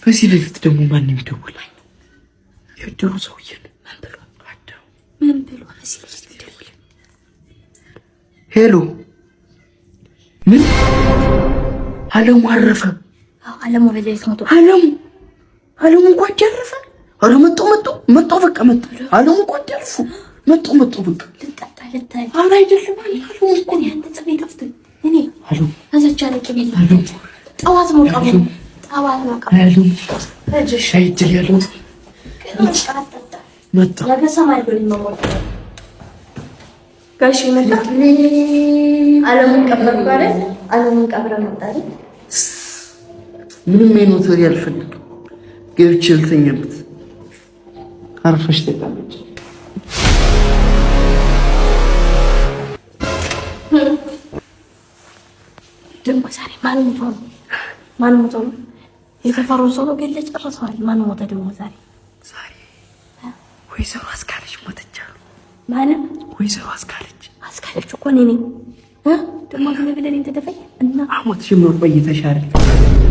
በዚህ ሌሊት ደግሞ ማን የሚደውል? ያደሩ ሰውዬ ነው። ምን ብሎ ምን ብሎ በዚህ ሌሊት የሚደውል? Hello፣ ምን አለሙ አረፈ? አለሙ በሌሊት ሞቶ። አለሙ፣ አለሙ ጓድ አረፈ። ኧረ መጣሁ፣ መጣሁ፣ መጣሁ፣ በቃ መጣሁ። አለሙ ጓድ አርፎ መጣሁ፣ መጣሁ፣ በቃ። ልጠጣ ልታይ። ኧረ አይደለም፣ አለሙ እኮ እኔ አንተ ጽፌ ጠፍቶኝ እኔ አለሙ አዛቻ አለቂ ቤት ጠዋት ነው ቀብሩ፣ ጠዋት ነው ቀብሩ። አለሙ አይድል ያለው መጣሁ። ነገ ሰማይ ብሎ መሞት ጋሽ መጣ። አለሙን ቀበርኩ አይደል? አለሙን ቀብረን መጣ አይደል? ምንም የኖተሪ አልፈልግም። ገብቼ ልተኛበት። አርፈሽ ተቀመጭ። ደግሞ ዛሬ ማን ሞቶ ነው? ማን ሞቶ ነው? የሰፈሩን ሰው ገለ ጨርሰዋል። ማን ሞተ ደግሞ ዛሬ? ዛሬ ወይዘሮ አስካለች ሞተች አሉ። ማንም ወይዘሮ አስካለች። አስካለች እኮ እኔ ነኝ። ደግሞ ብለህ ብለህ እኔን ተደፋኝ እና አሞት ጀምሮ ቆይተሽ አይደል?